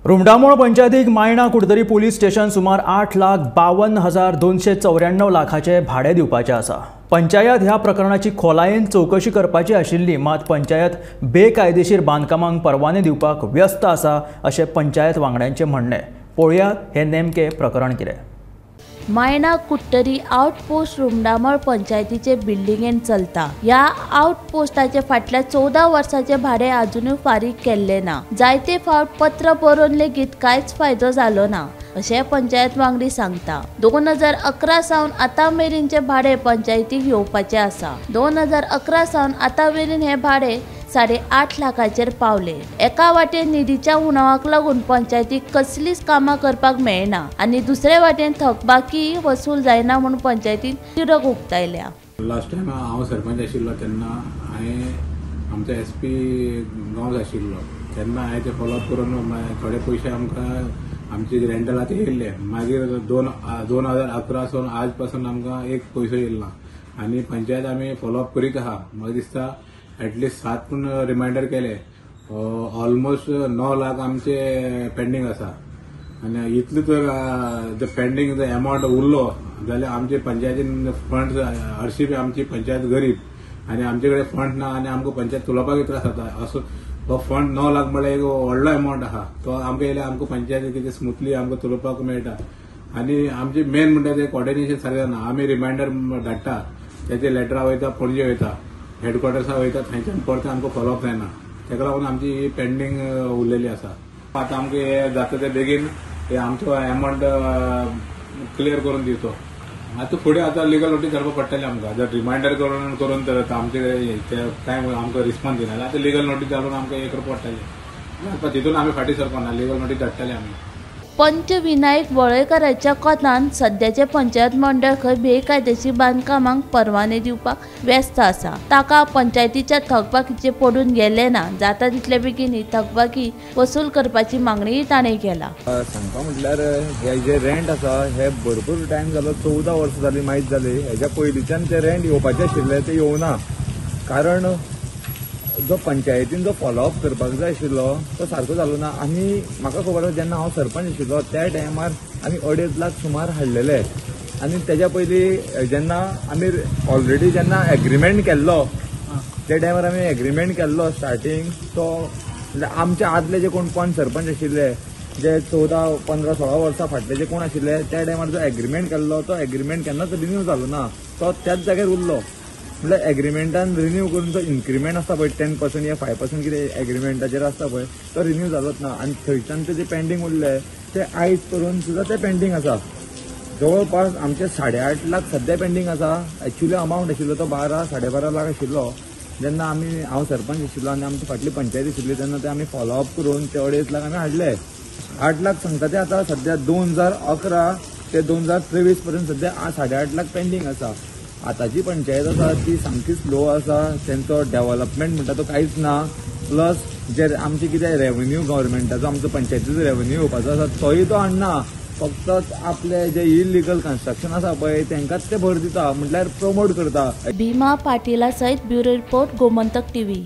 रुमडामोळ पंचायतीक मायणा Curtorim police station सुमार 8,52,294 लाखाचे भाडे दिवपाचे आसा। पंचायत ह्या प्रकरणाची खोलायेन चवकशी करपाची आशिल्ली, मात पंचायत बेकायदेशीर बांदकामांक परवाने दिवपाक व्यस्त आसा अशें पंचायत वांगड्यांचें म्हणणें। पळोवया हें नेमकें प्रकरण कितें। मायणा कुडतरी आउटपोस्ट रुमडामळ पंचायतीचे बिल्डिंगेन चलता। ह्या आउटपोस्टाचे फाटल्या 14 वर्साचे भाडे अजुनूय फारीक केल्ले ना। जायते फावट पत्र बरोवन लेगीत कांयच फायदो जालो ना अशें पंचायत वांगडी सांगता। 2011 सावन आतां मेरेनचे भाडे पंचायतीक येवपाचे आसा। 2011 सावन आतां मेरेन हे भाडे 8.5 लाखाचेर पावले। एका वाटेन निधीच्या उणावाक लागून पंचायतीक कसलीच कामां करपाक मेळना आनी दुसरे वाटेन थकबाकी वसूल जायना म्हूण पंचायतीन तिडक उक्तायल्या। लास्ट टायम हांव सरपंच आशिल्लो तेन्ना हांवें आमचो एस पी गांवस आशिल्लो तेन्ना हांवें ते फॉलोअप करून थोडे पयशे आमकां आमचे रेंटलाचे येयल्ले। मागीर 2011 सावन आज पासून आमकां एक पयसो येयला आनी पंचायत आमी फॉलोअप करीत आहा। म्हाका दिसता एटलिस्ट 7 पूण रिमायंडर केले, ऑलमोस्ट 9 लाख आमचे पेंडींग आसा आनी इतले तर पेंडींग जर एमावंट उरलो जाल्यार आमचे पंचायतीन फंड हरशी बी आमची पंचायत गरीब आनी आमचे कडेन फंड ना आनी आमकां पंचायत चलोवपाक त्रास जाता। असो हो फंड 9 लाख म्हळ्यार एक व्हडलो एमावंट आहा, तो आमकां येयल्यार आमकां पंचायत कितें स्मुथली आमकां चलोवपाक मेळटा। आनी आमचे मेन म्हणटा ते कॉर्डिनेशन सारकें जायना। आमी रिमायंडर धाडटा, तेजे लेटरां वयता पणजे वयता, हेडक्वॉर्टर्सा वयता, थंयच्यान परत आमकां फॉलोअप जायना। ताका लागून आमची ही पेंडींग उरलेली आसा। आतां आमकां हे जाता ते बेगीन हे आमचो एमावंट क्लियर करून दिवचो। आतां फुडें आतां लिगल नोटीस धाडपाक पडटलें आमकां। जर रिमायंडर करून करून तर आमचे कडेन कांय आमकां रिस्पॉन्स दिना जाल्यार आतां लिगल नोटीस धाडून आमकां हें करपाक पडटलें। तितून आमी फाटीं सरपाना, लिगल नोटीस धाडटले आमी। पंच विनायक वळेकराच्या कोतान सद्याचे पंचायत मंडळ खंय बेकायदेशीर बांदकामांक परवाने दिवपाक व्यस्त आसा। ताका पंचायतीच्या थकबाकीचे पडून गेले ना। जाता तितले बेगीन ही थकबाकी वसूल करपाची मागणीय ताणें केला। सांगपा म्हटल्यार हे जे रेंट आसा हे भरपूर टायम जालो, 14 वर्सां जाली मायज जाली। हेज्या पयलींच्यान ते रेंट येवपाचे आशिल्ले ते येवना, कारण जो पंचायतीन जो फॉलोअप करपाक जाय आशिल्लो तो सारको जालो ना। आनी म्हाका खबर आसा जेन्ना हांव सरपंच आशिल्लो त्या टायमार आमी 2.5 लाख सुमार हाडलेले आनी तेज्या पयलीं जेन्ना आमी ऑलरेडी जेन्ना एग्रीमेंट केल्लो त्या टायमार आमी एग्रीमेंट केल्लो स्टार्टींग, तो आमच्या आदले जे कोण पंच सरपंच आशिल्ले जे 14, 15, 16 वर्सां फाटले जे कोण आशिल्ले त्या टायमार जो एग्रीमेंट केल्लो तो एग्रीमेंट केन्नाच रिन्यू जालो ना, तो त्याच जाग्यार उरलो। म्हळ्यार एग्रीमेंटान रिन्यू करून जो इन्क्रिमेंट आसता पळय 10% या 5% कितें एग्रीमेंटाचेर आसता पळय तो रिन्यू जालोच ना आनी थंयच्यान ते जे पेंडींग उरले ते आयज करून सुद्दां ते पेंडींग आसा। जवळपास आमचे 8.5 लाख सद्या पेंडींग आसा। एक्चुअली अमावंट आशिल्लो तो 12, 12.5 लाख आशिल्लो जेन्ना आमी हांव सरपंच आशिल्लो आनी आमची फाटली पंचायत आशिल्ली तेन्ना ते आमी फॉलोअप करून ते 2.5 लाख आमी हाडले। 8 लाख सांगता ते आतां सद्या 2011 ते 2023 पर्यंत सद्या 8.5 लाख पेंडींग आसा। आतांची पंचायत आसा ती सामकी स्लो आसा, तेंचो डेव्हलपमेंट म्हणटा तो कांयच ना। प्लस जे आमचे कितें रेवन्यू गव्हर्मेंटाचो आमचो पंचायतीचो रेवन्यू येवपाचो आसा तोय तो हाडना, फक्त आपले जे इलिगल कन्स्ट्रक्शन आसा पळय तेंकांच ते भर दिता, म्हटल्यार प्रमोट करता। भीमा पाटिला सहित ब्युरो रिपोर्ट, गोमंतक टीव्ही।